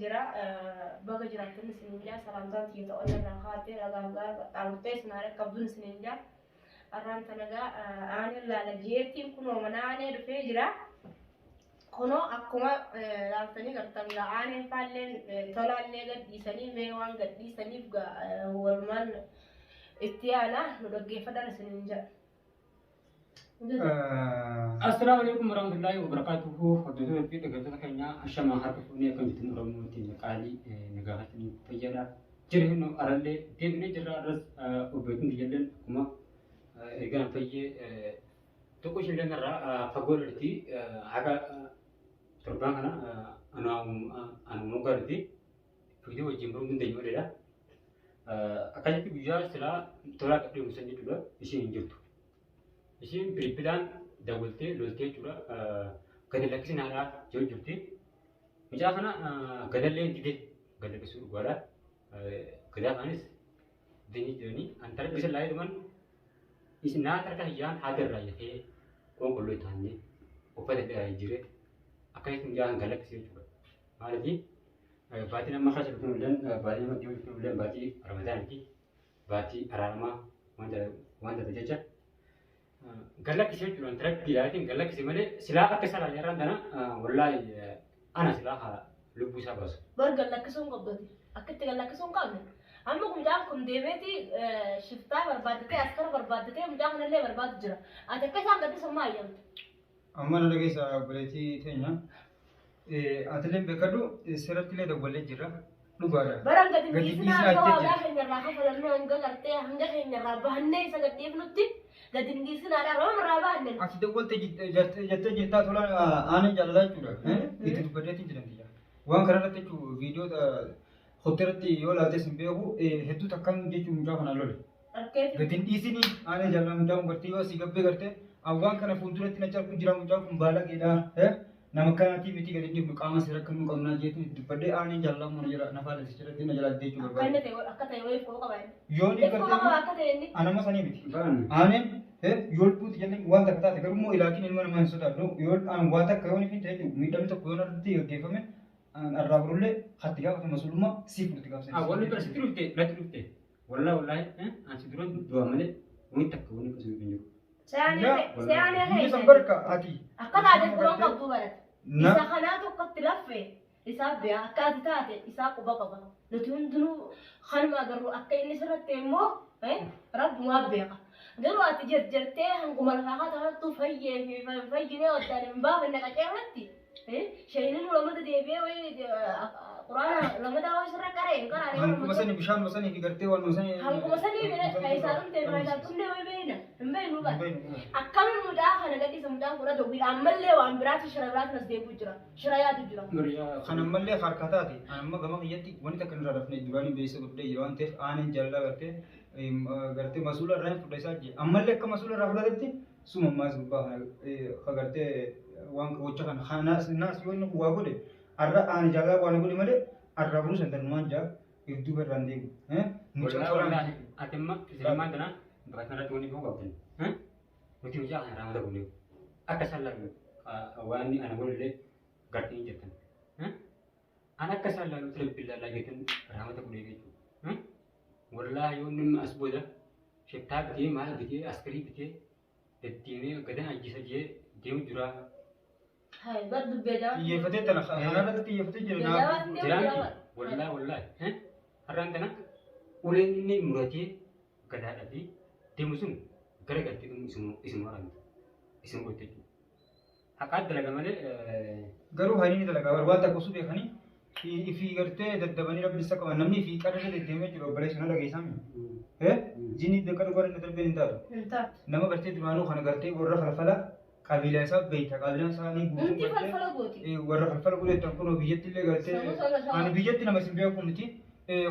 Jira baga jiraattan isiniin jaa, salaamtaan tiyya ta'uu irraa kaatee ragaa gaara qaxxaamurtee isin haala qabduun isiniin jaa. Arraan tanagaa aanee laala jeettiin kunoo mana aanee dhufee jira. Kunoo akkuma laaltanii gartan gaa aaneen faalleen tolaallee gad dhiisanii mee waan gad dhiisaniif gaa walumaan itti yaana nu dhaggeeffadhaan isiniin jaa. Assalaamu alaikum warahmatullahi wabarakatuhu. Hordoftoota fi dhaggeeffattoota keenya, ashamaa, harka fuunee, akkam jirtan? Oromoo teenya qaalii, nagaa keessanii, fayyaadha. Jireenya arallee deebinee jirra. Irras obboleettiin tiyyalleen akkuma ergaan fayyee tokko isheen irraa fagoo dhalti, haga torbaan kana anuma moggaa dhalti. Fiidee wajjin baruu hin dandeenyu maleedha. Akkasitti guyyaa silaa tolaa gadhiimu san jechuudha, isheen hin jirtu. Isheen bilbilaan dawwaltee loltee jechuudha. Gadi lakkisinaadhaa jedhu jirti. Mucaa kana gadallee dide gad lakkisuu, dhugaadha. Gadaa kaanis didanii jiranii antara bisa laayituman isin naa harka hiyyaan haati irraa yakee qonqolloo itti aannee uffata irraa jijjiiree akkasitti mucaa kan gad lakkisee jechuudha. Maaliif baatiin amma keessa dhufuu illee, baatiin amma dhiyoo dhufuu illee baatii Ramadaaniti, baatii araaramaa waan ta'eef jecha gad lakkisee jechuudha. Antara bilaatiin gad lakkisee malee silaa akka isaa laalee irraan tana wallaahi ana silaa haa lubbuu isaa baasu. Bar gad lakkisuu hin qabdu. Akka itti gad lakkisuu hin qabne. Amma mucaan kun deemeeti shiftaa barbaaddatee, askara barbaaddatee, mucaa kanallee barbaadu jira. Ati akka isaan gadhiisan maa eeyyamte? Amma na dhageessa, obboleettii teenya. Atillee beekadhu, sirratti illee dawwallee jirra. Dhugaadha. Baran gadi Gadi dhiisinaa dhiisinaa hanga jettee waagaa jirti. keenyarraa kafalannuu, hanga gartee hanga keenyarraa bahannee isa gadhiifnutti gadi hin dhiisinaadha. Rooma irraa bahanne. Ati dawwalte jettee jirtaa tola aanan jaalalaa jechuudha. Itti dubbadheetiin jiran tiyya. Waan kanarratti jechuun viidiyoo hotteeratti yoo ilaaltes hin beeku, hedduu takkaan jechuun mucaa kanaan lole. Arkeeti. Gadi hin dhiisini aanee jaalalaa, mucaan kun gartee yoo asii gabbee gartee awwaan kana fuulduratti na carku jira, mucaan kun baalageedha. Nama akkanaatii miti, gadi hin dhiifnu, qaama seera akka nu qabnaa jeetiin itti dubbadhee, aaneen jaalalaa immoo na jala na faalesse jedhatti na jalaa didee jechuu Akka inni barbaade. ta'e, akka ta'e wayii quba qaba inni. Yoo ni If quba gartee qaba akka ta'e inni. anama sanii miti. Baran. Aaneen yoo lubbuuti jennee waan takka taate garuu immoo ilaakiin ilma namaa hin sodaadhu, yoo aan waa takka yoo ni ta'e jechuudha, miidhamni tokko yoo narratti gaggeeffame arraa borullee hatti gaafatu masuulummaa siif fudhatti gaafatan. Wanni bira sitti dhufte natti dhufte. Wallaahi wallaahi an si dura du'a malee wanni takka wanni akkasii hin jiru. Se'aanee Biyya san keessa. barka ati. Akka taate quba qabdu barate. Na Isa kanaa tokkotti laffe isaa beekaa, akka ati taate isaa quba qaba. Nuti hundinuu kanuma agarru, akka inni sirratti immoo rabbumaa beeka. Garuu ati jarjartee hanguma lafaa haa taattu fayyee fi fayyinee waddaan hin baafanne qaceerratti shayinin lamata deebi'ee wayii quraana lamataa wayii sirra qaree hin qaraane. Hankuma sani bishaan sanii fi gartee waan sanii. Hankuma sanii bira keessaa dhumtee keessaa dhumne wayii beekna hin beeknu bara. Akkamiin mucaa kana gadhiisa? Mucaan kun adda ammallee waan biraati, shira biraatiin as deebi'u jira. Shira yaadu jira. Kan ammallee harka taate an amma gama kiyyatti wanti takka nurraa dafne duraanii beeksisa godhee jira waan ta'eef, aaneen jaalalaa gartee masuula irraa hin fudha isaa jee, ammallee akka masuula irraa fudhatetti suma ammaas gubbaa kana ka gartee waan gocha kana kanaas naas yoo inni waa godhe arra aane jaalalaa waan godhe malee arraa boruu san darnumaan jaa if duuba irraan deemu. Mucaa Wallaahi tolaan wallaahi ati amma isin tana bakka kanarratti wanni beekuu qabdan. Nuti mucaa kana raamata goonee akka isaan laalu waan inni ana godhullee gartee hin jirtan. An akka isaan laalu ture billaalaa jettan raamata godhee jechuudha. Wallaahi yoo inni as booda shittaa bitee, maal bitee, askirii bitee deddeemee gadan ajjeesa jee deemu jira. Hai bar dubbee jawaa. Xiyyeeffatee tana kanarratti xiyyeeffatee jira naaf. Jawaatti deemu Jiraanti jira. wallaahi wallaahi har'aan tana uleen inni muratee gadaadhaa fi deemu sun gara galtee isuma waraanti. Isuma godhate jechuudha. Haqaat dalaga malee. Garuu hani ni dalagaa bar waan takka osoo beekanii ifii gartee daddabanii rabbi isa qaban, namni ifii qarree deddeemee jiru obboleessa na dhageessaa mi? Jinni dakka dhugaa inni darbeen hin taatu. Hin taatu. Nama gartee duraanuu kana gartee warra falfala qabiilaa isaa beekta, qabiilaan isaanii guutuu Hundi gartee falfala gooti. Warra falfala godhetan kunoo biyyatti illee gartee Sanuu sana sana. ani biyyatti nama isin beeku miti,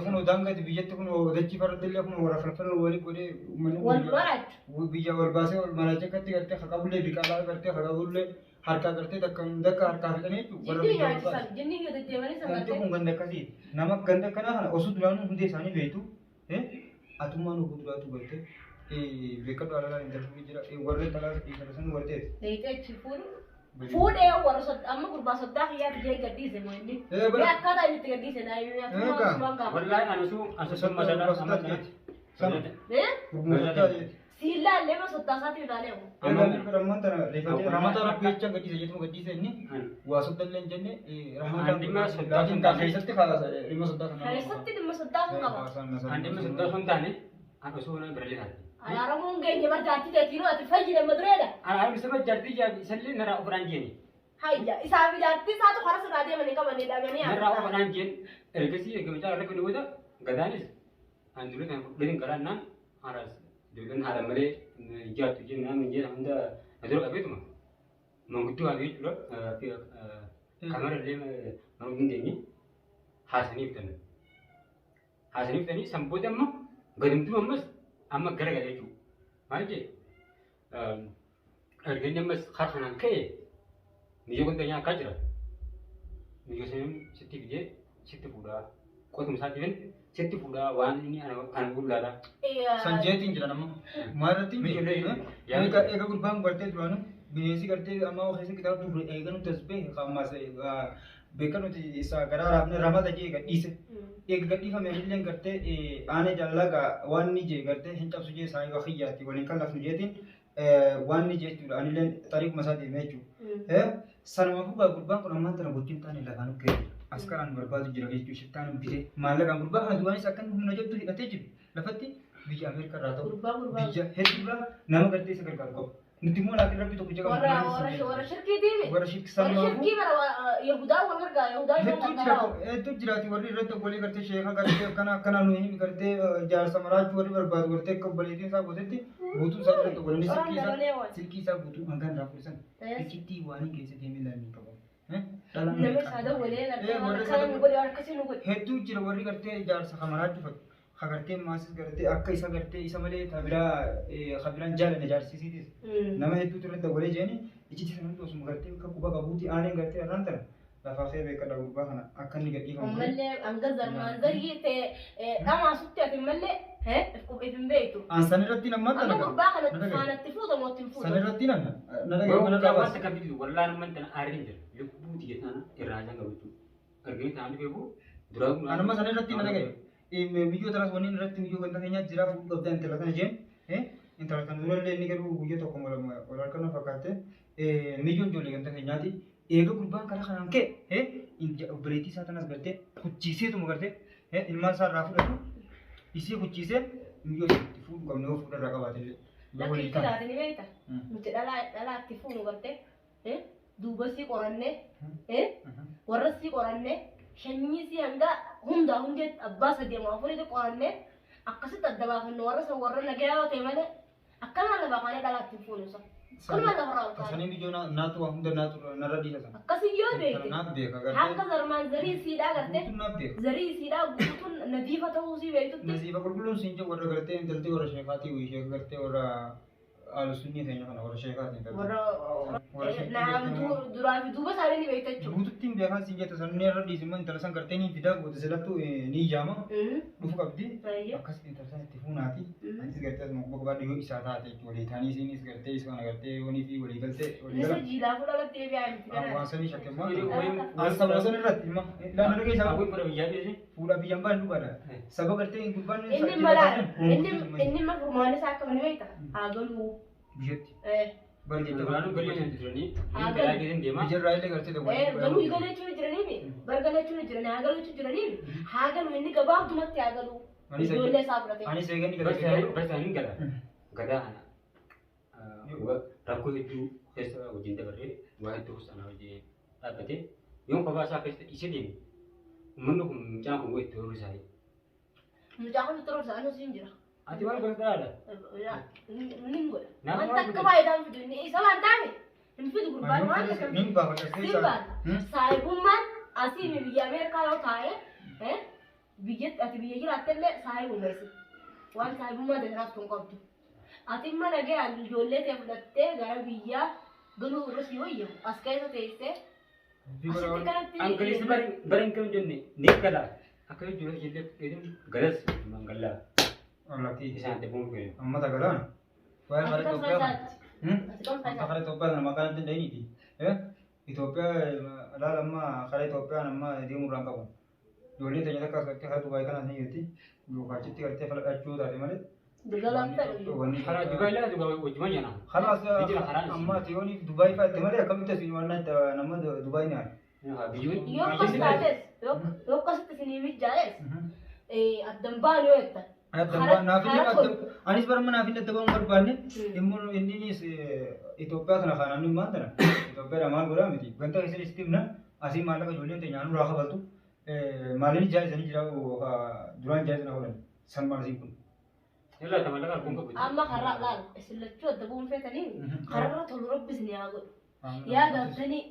kunoo daangati biyyatti kunoo dachii farratti illee kunoo warra falfala walii godhee uummanni Wal maraachu. Biyya wal baasee wal maraachee akkatti gartee haqabullee biqalaa gartee haqabullee harkaa gartee takka dakka harkaa fixanii jechuudha. Warra Jinni biyya wal baase. nyaachisan. Jinni yoo deddeemanii san Wanti gartee. kun ganda akkasii nama ganda akkanaa kana osoo duraanuu hundee isaanii beektu atummaan oguu duraatu gartee beekadhu, alalaa hin darbuu jira, warra talaa dhiifata san warteeti. Deeyitee achi fuudhu. Fuudhee warra amma gurbaa soddaa kiyyaa biyya gadhiise moo inni? Ee, bara- Mee akkaataa inni itti gadhiise naa himi, Ee, gaa. asumaan gaafa. Wallaahi ani osoo ani osoo masala amma sana. Sama. Ee? Gurbuma soddaa jeeti. Siin laallee ma soddaa isaatiin ilaalee moo? Ammaan tana rifatee ramata rabbi jecha gadhiise jetuma gadhiise inni waa soddallee hin jenne An dhimma soddaa laakiin sun keessatti kaasa dhimma soddaa kana. Keessatti dhimma soddaa sun qaba. An dhimma soddaa sun taane an osoo na bira taate. Araaramuun geenye bar jaartii teetiin ati fayyine ma dureedha. An arbi saba jaartii isallee narraa ofirraan jeeni. Hayya isaa fi jaartii isaatu karaa sirraa deemanii qabanii dhabanii. Narraa ofirraan jeen ergasii erga mucaa irra booda gadaanis an dura kan fudhatin karaa naan haras ijoolleen haadha malee jaartu jeen naan jeen hunda na dura qabeetuma. Manguddoo haa jechuudha. Kamara illee maruu hin dandeenye haasanii fitan. Haasanii fitanii san booda amma gadumtuu ammas amma gara gala jechuudha. Maal jee erga inni ammas karaa kanaan ka'e miyyoo kun teenyaa akkaa jira. Miyyoo saniin sitti fidee sitti fuudhaa. Qotuma isaa dhibeen sitti fuudhaa waan inni ana gullaadha. San jeetiin jiran amma maalirratti Miyyoo eega gurbaan gartee duraanu bineensi gartee amma keessa kitaaba turre eega nuti as bahe ammas beeka nuti isa garaa raafne ramata jee gadhiise. Eega gadhiifame illee gartee aanee jaalalaa gaa waan ni jee gartee hin cabsu jee saayiba kiyyaatti waliin kan lafnu jeetiin waan ni jee jechuudha anillee xariiquma isaa deemee jechuudha. Sanumaafuu gaa gurbaan kun ammaan tana gochuun taane lafaan ukkee as karaan barbaadu jira jechuudha shiftaan bitee maallaqaan gurbaa kana duraanis akka inni humna jabdu hidhatee jiru lafatti biyya Ameerikaa irraa ta'u Gurbaa gurbaa. biyya hedduurraa nama gartee isa gargaaru qabu. Nuti immoo laakiin rabbi tokko jala Warra warra warra shirkiitiimi. warra shirki Warra sanumaafuu shirkii bara Yahudaa wal gargaara Yahudaa isaan hedduu gargaara. jiraatu hedduu jiraati warri irratti obbolee gartee sheeka gartee akkana akkana nu himi gartee jaarsa maraachuu warri barbaadu gartee akka obboleettiin isaa gootetti guutuu isaa irratti obboleettiin silkii isaa silkii isaa guutuu hangaan irraa furisan iccitii waan hin keessa deemee ilaaluu hin qabu. Nama isaa dawwalee gartee waan akkana nu godhe waan akkasii nu godhe. Hedduu jira warri gartee jaarsa kamaraachuu fedhu. Ka gartee maasis gartee akka isa gartee isa malee tabiraa kabiraan jaalanne jaarsisiitis. Nama hedduutu irratti dawwalee jeeni iccitii sana hundi osuma gartee akka quba qabuuti aaneen gartee irraan tana lafaa kee beekadha gurbaa kana akka inni gadhiifamu. Ammallee hanga zarmaan zarii ta'e dhamaasutti ati mallee if hin beektu. An san irratti nammaan Amma tana gurbaa kana faanatti fuuta moo ittiin San fuuta? irratti nan na dhagaye mana Waan dhabaas. takka bitu wallaan amman tana aariin jira. Lubbuu tiyya tana irraa isaan qabatu. Erga inni taa'anii beeku duraa kun. Anuma san irratti na dhagaye. Miyyoo tanas wanni irratti miyyoo ganda keenyaa jira fuudhuu qabda intala tana jeen. Intala tana durallee inni garuu guyyaa tokko wal harka fakkaatte miyyoon ijoollee ganda keenyaati. Eega gurbaan karaa kanaan ka'e obboleettii isaa tanas gartee kuchiiseetuma gartee ilmaan isaa irraa fudhatu isii kuchiisee miyyoo itti fuudhuu qabne yoo fuudha irraa qabaate illee. Yoo Lakki walii itti taane. taate ni beekta. Nuti dhalaa dhalaatti fuunu gartee duuba sii qorannee warra sii qorannee shanyii sii hanga hundaa hundee abbaa sadii moo afuriitti qorannee akkasitti adda baafannu warra san warra nagayaa yoo ta'e malee akkanuma lafa kaanee dhalaatti fuunu san. Akkanuma lafarraa ol kaane. Tasanii miyyoo naatu waa hunda naatu narra dhiisa sana. Akkasii yoo beekte Naaf beeka gartee. hanga zarmaan zarii siidhaa gartee Guutuun naaf beeka. zarii siidhaa guutuun nadiifa ta'uu sii beektutti Nasiifa qulqulluun siin jedhu warra gartee intaltee warra sheekaatii wayii sheeka gartee warra aalusunnii keenya kana warra sheekaatii intaltee. warra Warra sheekii naam gartee duraa fi duuba isaanii ni beekta jechuudha. Guututti hin beekan siin jette sanni irra dhiisi immoo intala san gartee ni fidaa goote silattuu ni ijaama dhufu qabdi. Akkasitti intala san itti fuunaati. Atis gartee asuma quba qabaadhu yoo isaa taate jechuudha. Walii taanii isiinis gartee isa kana gartee yoonii fi walii galtee walii Isa galan. jiilaa fuudhalatti deebi'aa miti kana. Waan sanii shakke immoo. An sababa san irratti immoo laana dhagee isaa Hawwiin bara biyyaa dhiise. fuudha biyyaan baan dhugaadha. Saba gartee gurbaan Inni malaa inni inni ma furmaan isaa akka mana beekta haa galuu. Biyyatti. Bari jettee Duraanuu galii nyaatu turanii. Galaa keessan deemaa. Biyyarraa illee gartee Galuu galeechuu jiraniimi bar galeechuu jiranii haa galuu jiraniimi haa galuu inni gabaabdumatti haa galuu. Ijoollee isaa fudhatee. Anis eeganii gartee. Barsaaniin gala. Gadaa kana. Rakkoo hedduu keessa wajjin dabarree waa hedduu sana wajjin dhaabbatee yoon kophaa isaa keessa dhiisee deeme uummanni kun mucaan kun itti horuu isaa. Mucaa kun turuu isaa anuus hin jira. Ati waan gosa dhalaadha. Inni hin godha. Nama Wanta waan akka godhe. faayidaan fidu inni isa waan taane hin fidu gurbaan waan akka Nin baafata Simbaan saayibummaan asii biyya Ameerikaa yoo taa'e biyya ati biyya jiraattellee saayibuma isi. Waan saayibummaa daldalaaf tun qabdu. Ati imma nagayaan ijoollee ta'e fudhattee gara biyyaa galuu irra si wayyamu as keessa teessee asitti kanatti. Angilisi bara hin qabu jenne ni gala. Akka ijoollee ijoollee fudhatin galas mangallaa isaan ta'uun fedhe. Amma tagalaan. Waa'ee Ati mara kan Itoophiyaa faayidaatti. kana. Ati kan Amma faayidaatti. kara Itoophiyaa kana maqaan adda danda'iniiti. Itoophiyaa laala amma karaa Itoophiyaan amma deemuu irraan qabu. Ijoollee teenya takka as gartee karaa Dubaay kanas ni jirti. Yookaan achitti gartee faladhachuu taate malee. Dagalaan fedhu. Karaa Dubaay laa Dubaay wajjuma jana. Kalaas Jira karaa amma ati yooniif Dubaay fa'atte malee akkamitti asii waan nama Dubaay ni haala. Biyyoon Yoo akkas taates yoo akkasitti isinii mijaa'es addan baanu yoo jettan. Anis barma naaf hin daddabamu barbaanne immoo inninis Itoophiyaa tana kaanaan maal tana Itoophiyaa maal godhaa miti ganta keessan itti himna asii maallaqa ijoolleen teenya nurraa raa kabaltu maallaqni jaayisanii jira duraan jaayisanii godhan san maal asiin kun. Yalla ta mallaqa arguun qabu. Amma karaa laal isin lachuu adda bu'uun feetanii kararra tolu rabbi isin haa godhu. Yaa galtanii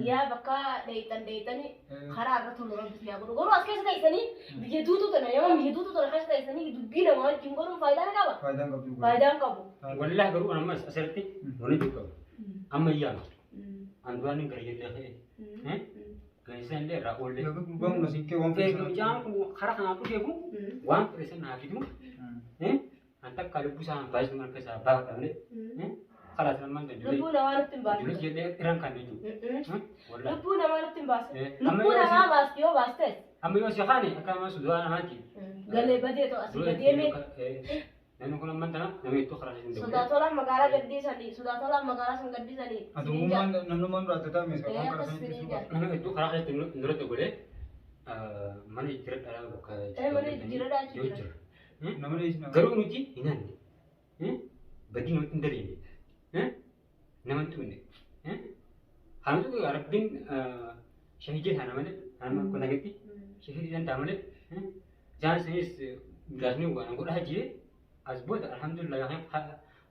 yaa bakka dheeyxan dheeyxanii karaa irra tolu rabbi isin haa godhu. Garuu as keessa teessanii biyya duutuu tana nama biyya duutuu tana keessa teessanii dubbii namaa wajjin godhuun faayidaa ni qaba. Faayidaan qabdu. Faayidaan qabu. Wallahi garuu ammas asirratti wani jiru qabu. Amma iyyaama. An duraan gara jallee ka'e. Gaazexaan illee irraa oollee. Gurbaan kun asiin kee waan Eega mucaan kun karaa kanaan dhufee kun waan fedhe sana haa fidu. An takka lubbuu isaa baay'isuu marga isaa baafata malee. Karaa sana maal danda'u. Lubbuu namaa nutti hin baasu. Ijoollee jallee irraan kan jechuudha. Wallahi. Lubbuu namaa nutti hin baasu. Amma Lubbuu yoo namaa baasti yoo baastes. Amma yoo si kaane akka amma suduraa namaati. Galee badee ta'u asii gadeemee. Namni kun amman tana nama hedduu karaa hin danda'u. Sodaatolaan magaalaa gaddiisanii sodaatolaan magaalaa sun gaddiisanii. Atummaan namnummaan dura adda ta'ame waan karaa Akkas sanitti isinii suuqa. jaa. Nama hedduu karaa keessatti nurratti godhee mana jijjiiradhaa bakka Mana jijjiiradhaa achi yoo jira. jira. Nama dhiisna. Garuu nuti hin hanne. Badii namatti hin daleenne. Nama hin tuqne. Hanuutu rabbiin shahidee taana malee nama kun dhagetti shahidee taana malee jaan sanis gaasni waan godhaa jee as booda alhamdulillah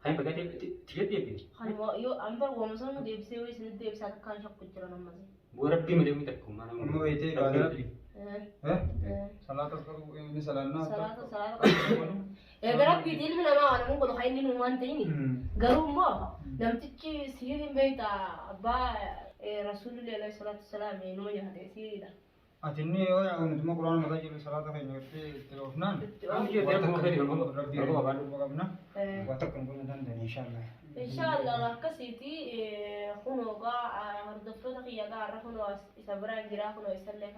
kan fagaatee tiyya deebiin. Kanuma yoo amma waamsa deebisee yoo isin deebisaa takkaan shakku jiran ammas. Boo rabbii malee miti akkuma nama. Amma beektee ibaada rabbi. Salaata inni salaannaa. Salaata salaata qabu. Egaa rabbiiti ilmi namaa waan nama godhu kan inni nu waan ta'ini. Garuu immoo namtichi siiriin beektaa abbaa rasuulillee alayhi salaatu wasalaam numa nyaate siiriidha. Ati inni yoo nutuma quraana mataa jiru salaata keenya gartee itti oofnaan. Rabbii qabna. Waa takka hin godhan danda'an inshaallah. Inshaallah akkasiiti kunoo gaa hordoftoota kiyya gaa har'a kunoo isa biraan jira kunoo isallee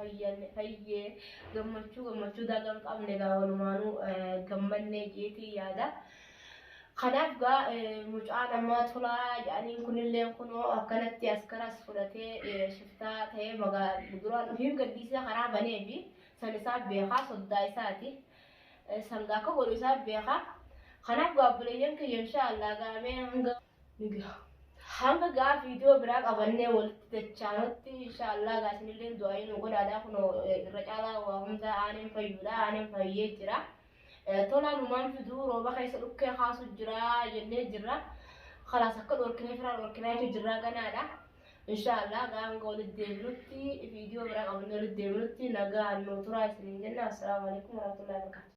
fayyee gammachuu gammachuu daagaa hin qabne gaa walumaanuu gammannee jeetii yaada. Kanaaf gaa mucaan ammaa tolaa jedhaniin kunillee kunoo akkanatti askaras fudhatee shiftaa ta'ee magaalaa duraan ofiif gaddiisaa karaa banee fi san isaa beekaa soddaa isaati. Sangaa akka godhu isaa beekaa. Kanaaf gaa obboleeyyan kiyya inshaallah gaamee hanga gaa viidiyoo biraa qabannee walitti dachaanutti inshaallah gaa isinillee du'aa nu godhaadhaa kunoo irra caalaa waa hunda aaneen fayyuudha aaneen fayyee jira. Tolaan uumaan fiduu rooba keessa dhukkee kaasu jira jennee jirra. Kalaas akka dhorkinee firaa dhorkinaa jechuun jirra ganaadha. Inshaallah gaa hanga walitti deebinutti viidiyoo biraa qabannee walitti deebinutti nagaa nu turaa isiniin jenna. Assalaamu alaikum warahmatullahi wabarakatuh.